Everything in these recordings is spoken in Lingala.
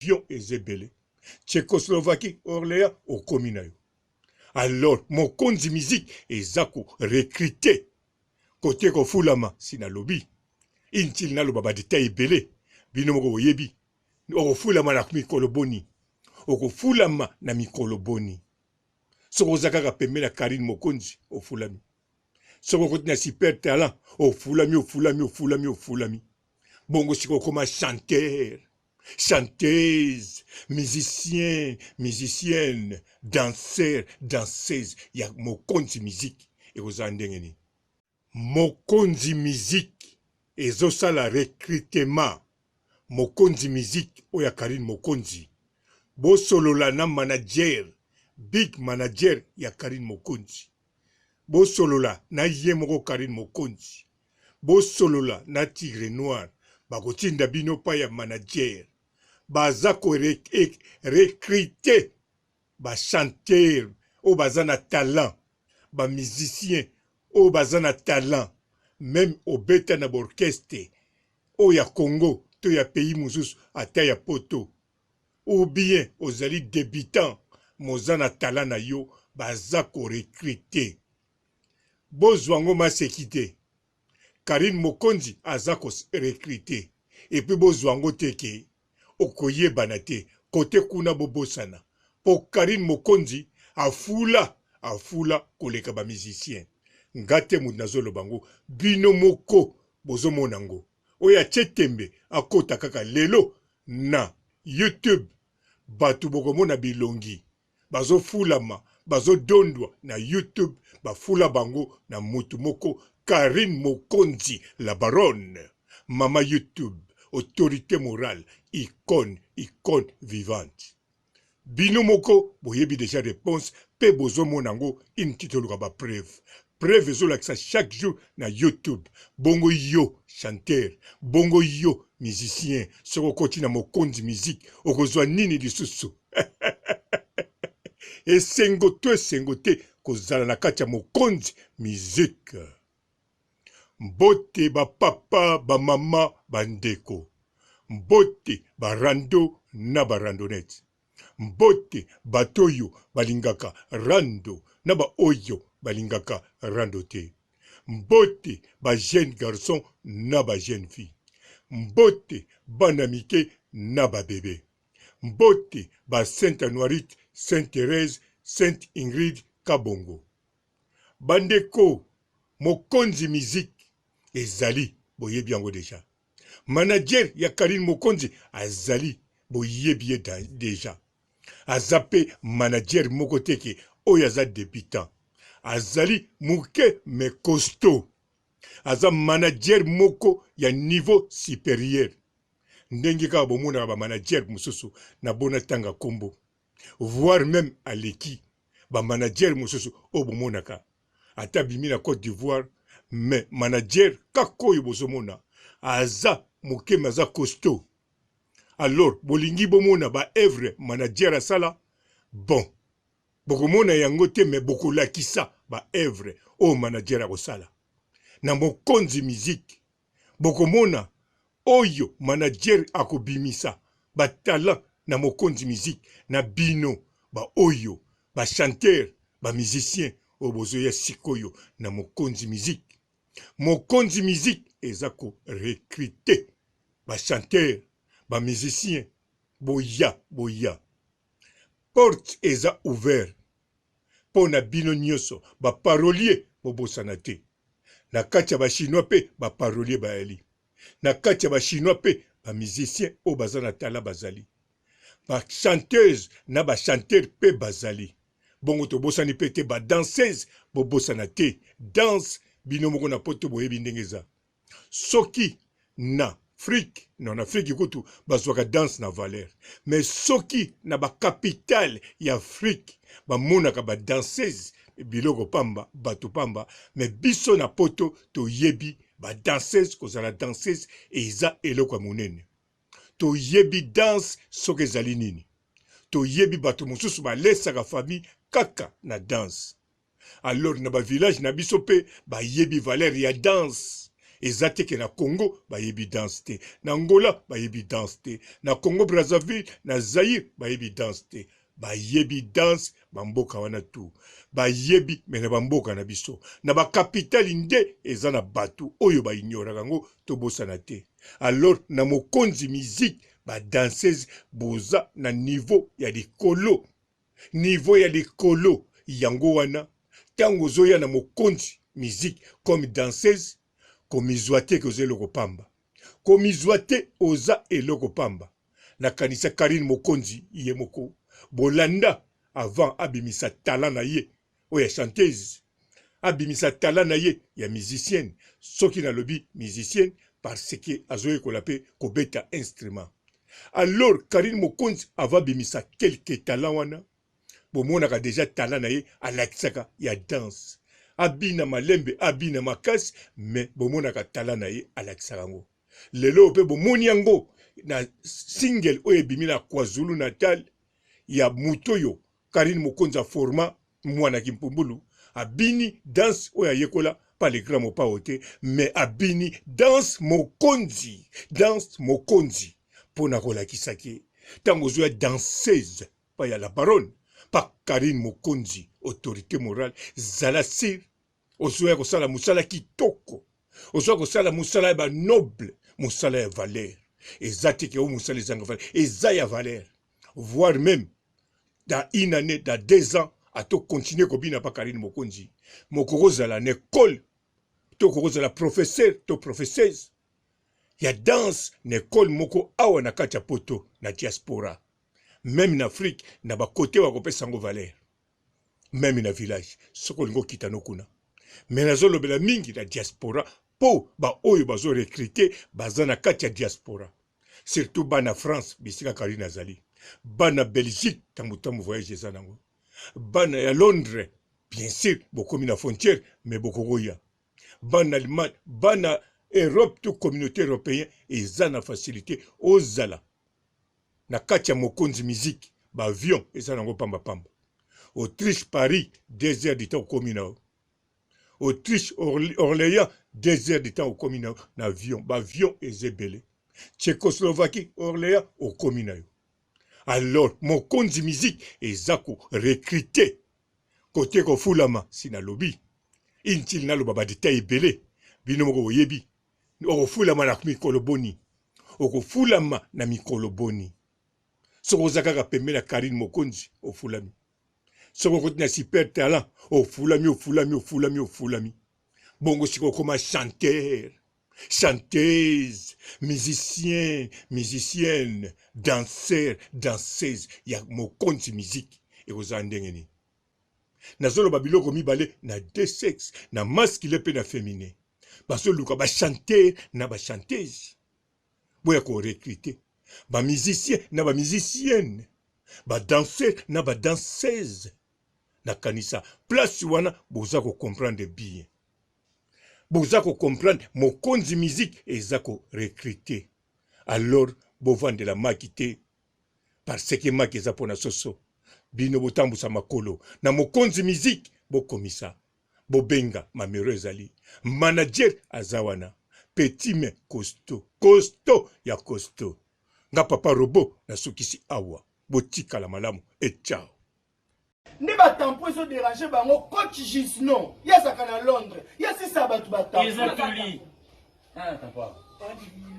Avion eza ebele. Tchecoslovaquie, Orleans okomi na yo. Alors mokonzi musique eza ko recruter kote kofulama si nalobi inutile naloba ba detail ebele bino moko boyebi okofulama na mikolo boni okofulama na mikolo boni soki oza kaka pembeni ya Carine Mokonzi ofulami soki okoti na super talent ofulami ofulami ofulami ofulami bongo sikoyo okoma chanteur chanteuse musicien musicienne danseur danseuse ya mokonzi musique ekozala ndenge nini mokonzi musique ezosala recrutement mokonzi musique oyo ya Carine Mokonzi bosolola na manager big manager ya Carine Mokonzi bosolola na ye moko Carine Mokonzi Bosolola na tigre noir bakotinda bino pa ya manager baza ko recruter ba chanteur oyo baza na talent ba musicien oyo baza na talent meme obeta na b'orchestre oyo ya Congo to ya pays mosusu ata ya poto ou bien ozali debutant mais oza na talent na yo baza ko recruter Bozwa ngo maseki te. Carine Mokonzi aza ko recruter et puis bozwa ngo te ke okoyebana te cote kuna bobosana po Carine Mokonzi afula afula koleka ba musiciens. Nga te mutu nazo loba ngo bino moko bozo mona ngo. Oyo atie tembe akota kaka lelo na YouTube batu bokomona bilongi bazo fulama bazo dondwa na youtube ba fula bango na mutu moko Carine Mokonzi la baronne mama youtube autorite morale icone icone vivante bino moko boyebi dejà reponse pe bozo mona ngo inutile toluka ba preuve preuve ezolakisa chaque jour na youtube bongo yo chanteur bongo yo musicien soki okoti na mokonzi musique okozwa nini lisusu esengo to esengo te kozala na kati ya mokonzi musique mbote ba papa ba mama ba ndeko mbote ba rando na ba randonnette mbote bato oyo balingaka rando na ba oyo balingaka rando te mbote ba jeune garçon na ba jeune fille mbote bana mike na ba bebe Mbote ba Sainte Anuarite, Sainte Therèse, Sainte Ingrid Kabongo. Ba ndeko, Mokonzi musique ezali boyebi yango dejà. Manager ya Carine Mokonzi azali boyebi ye dejà. Aza pe manager moko te ke oyo aza debutant. Azali muke mais costaud. Aza manager moko ya niveau superieur. Ndenge kaka bomonaka ba manager mosusu na bona tanga kombo voire meme aleki ba manager mosusu oyo bomonaka ata abimi na Cote d'Ivoire mais manager kaka oyo bozomona aza moke mais aza costaud alors bolingi bomona ba œuvre manager asala bon bokomona yango te mais bokolakisa ba œuvre oyo manager akosala na mokonzi musique Bokomona oyo manager akobimisa ba talent na mokonzi musique na bino ba oyo ba chanteur ba musicien oyo bozoya sikoyo na mokonzi musique. Mokonzi musique eza ko recruter ba chanteur ba musicien boya boya porte eza ouvert po na bino nioso ba parolier bobosana te na kati ya ba chinois pe ba parolier bayali na kati ya ba chinois pe ba musiciens oyo baza na talent bazali ba chanteuse na ba chanteur pe bazali bongo tobosani pe te ba danseuse bobosana te danse bino moko na poto boyebi ndenge eza Soki na Afrique, non na Afrique kutu bazwaka danse na valeur, mais soki na ba capitale ya Afrique bamonaka ba danseuses biloko pamba, bato pamba, mais biso na poto toyebi ba danseuses, kozala danseuse eza eloko ya monene. Toyebi danse soki ezali nini. Toyebi bato mosusu balesaka famille kaka na danse. Alors na ba village na biso pe bayebi valeur ya danse. Eza te ke na Congo bayebi danse te, na Angola bayebi danse te, na Congo Brazzaville, na Zaïre bayebi danse te. Bayebi danse ba mboka wana tout bayebi mais na ba mboka na biso na ba capitale nde eza na batu oyo ba ignoraka yango tobosana te. Alors na mokonzi musique ba danseuses boza na niveau ya likolo niveau ya likolo yango wana tango ozoya na mokonzi musique comme danseuse komizua te ke oza eloko pamba komizua te oza eloko pamba nakanisa Carine mokonzi ye moko bolanda avant abimisa talent na ye oyo ya chanteuse abimisa talent na ye ya musicienne soki nalobi musicienne parce que azoyekola pe kobeta instrument alors Carine Mokonzi avant abimisa quelque talent wana bomonaka deja talent na ye alakisaka ya danse abina malembe abina makasi mais bomonaka talent na ye alakisaka yango lelo oyo pe bomoni yango na single oyo ebimi na KwaZulu Natal ya moto oyo Carine Mokonzi a forma mwana kimpumbulu abini danse oyo ayekola pa le grand Mopao te mais abini danse mokonzi danse mokonzi pona kolakisa ke tango ozoya danseuse pa ya la baronne pa Carine Mokonzi autorite morale zala sur ozoya kosala mosala kitoko ozoya kosala mosala ya ba noble mosala ya valeur eza te ke o mosala ezanga valeur eza ya valeur voire meme dans une année dans deux ans ato continuer kobina pa Carine Mokonzi moko kozala na école to kozala professeur to professeuse ya danse na école moko awa na kati ya poto na diaspora meme na Afrique na ba kote bakopesa yango valeur meme na village soki olingi okita no kuna me nazolobela mingi na diaspora mpo baoyo bazo recruter baza na kati ya diaspora surtout bana France bisika Carine azali bana Belgique tango tango voyage eza nango bana ya Londres bien sûr bokomi na frontière mais bokokoya bana Allemagne bana Europe to communauté européen eza na facilité ozala na kati ya mokonzi musique ba avion eza nango pamba pamba Autriche Paris 2 heures du temps okomi na Autriche Orléans 2 heures du temps okomi na, na avion ba avion eza ebele Tchécoslovaquie Orléans okomi na yo alors mokonzi musique eza ko recruter kote kofulama si nalobi inutile naloba ba detail ebele bino moko boyebi okofulama na mikolo boni okofulama na mikolo boni soki oza kaka pembeni ya Carine Mokonzi ofulami soki okoti na super talent ofulami ofulami ofulami ofulami bongo sikoyo okoma chanteur chanteuse musicien musicienne danseur danseuse ya mokonzi musique ekozala ndenge nini nazoloba biloko mibale na deux sexe na masculin mpe na feminin bazoluka ba chanteur na ba chanteuse boya ko recruter ba musicien na ba musicienne ba danseur na ba danseuse nakanisa place wana boza ko comprendre bien boza ko comprendre mokonzi musique eza ko recruter alors bovandela maki te parce que maki eza pona soso bino botambusa makolo na mokonzi musique bokomisa bobenga mamero ezali manager aza wana petit mais costaud costaud ya costaud nga papa robot nasukisi awa botikala malamu et ciao nde ba tampon ezo déranger bango coach Gisno ye azalaka na Londres ye asisa bato ba tampon eza toli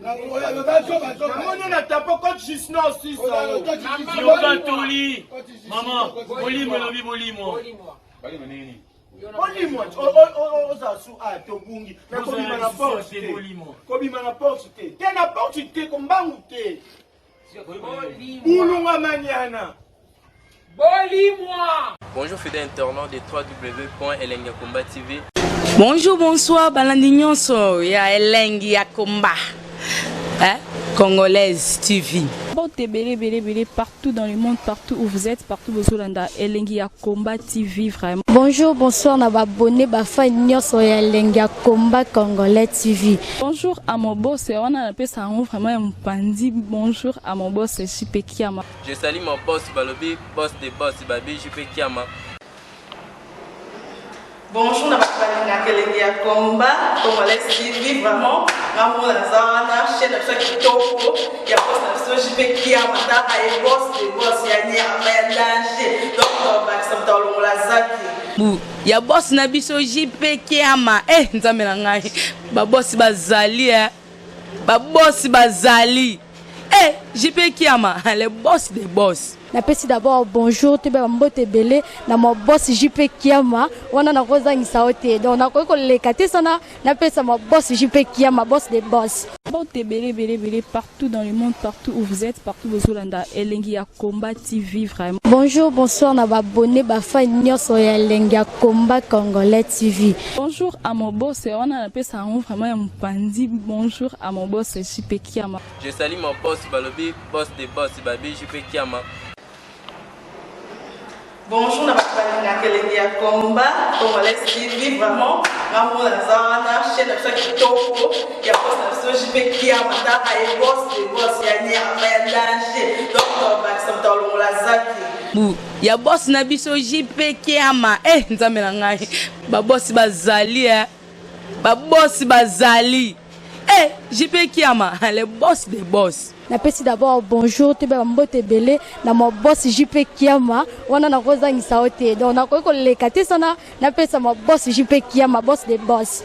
namoni na tampon coach Gisno osisa yoka toli mama bolimo elobi bolimo bolimo ozala su a tobungi me kobima na porte te kobima na porte te te na porte te kombangu te Bulunga maniana. Bolimwa. Bonjour fidèles internautes de www.elengiyakomba TV. Bonjour, bonsoir, balandi nyonso ya elengi ya komba. Hein? Congolaise TV. Mbote ebele ebele ebele partout dans le monde partout où vous êtes partout bozolanda elengi ya combat TV vraiment. Bonjour, bonsoir na ba abonné ba fan nyonso ya elengi ya combat congolais TV. Bonjour à mon boss wana napesa yango vraiment ya mopanzi bonjour à mon boss JP Kiama. Je salue mon boss balobi boss de boss babi JP Kiama. Bonjour na bato balingaka elengi ya combat congolais TV, vraiment nga moko naza wana, chaîne na biso ya kitoko ya boss na biso JP Kiama, taka ye boss de boss ya nyama ya danger, donc tobakisa moto alongola zaki bu ya boss na biso JP Kiama. Eh, nzambe na ngai, babosi bazali, eh. Babosi bazali, eh, JP Kiama, le boss des boss. Napesi d'abord bonjour, toyeba bambote ebele na ma boss JP Kiama. Wana nakozangisa yo te, donc nakoki koleka te sana napesa ma boss JP Kiama, boss de boss. Mbote ebele ebele ebele partout dans le monde, partout où vous êtes, partout bozolanda Elengi ya Combat TV vraiment. Bonjour, bonsoir na baabonnés, bafans nyonso ya Elengi ya Combat Congolais TV. Bonjour à mon boss, wana napesa yango vraiment ya mopanzi. Bonjour à mon boss JP Kiama. Je salue mon boss balobi boss de boss babi JP Kiama. Bonjour na bato balingaka elengi ya combat congolais TV, vraiment nga moko naza wana, chaîne na biso ya kitoko ya boss na biso JP Kiama, taka ye boss de boss ya nyama ya danger, donc tobakisa moto alongola zaki bu ya boss na biso JP Kiama. Eh, nzambe na ngai, babosi bazali, eh. Babosi bazali, eh, JP Kiama, le boss des boss. Napesi d'abord bonjour, toyeba bambote ebele na ma boss JP Kiama. Wana nakozangisa yo te, donc nakoki koleka te sana napesa ma boss JP Kiama, boss de boss.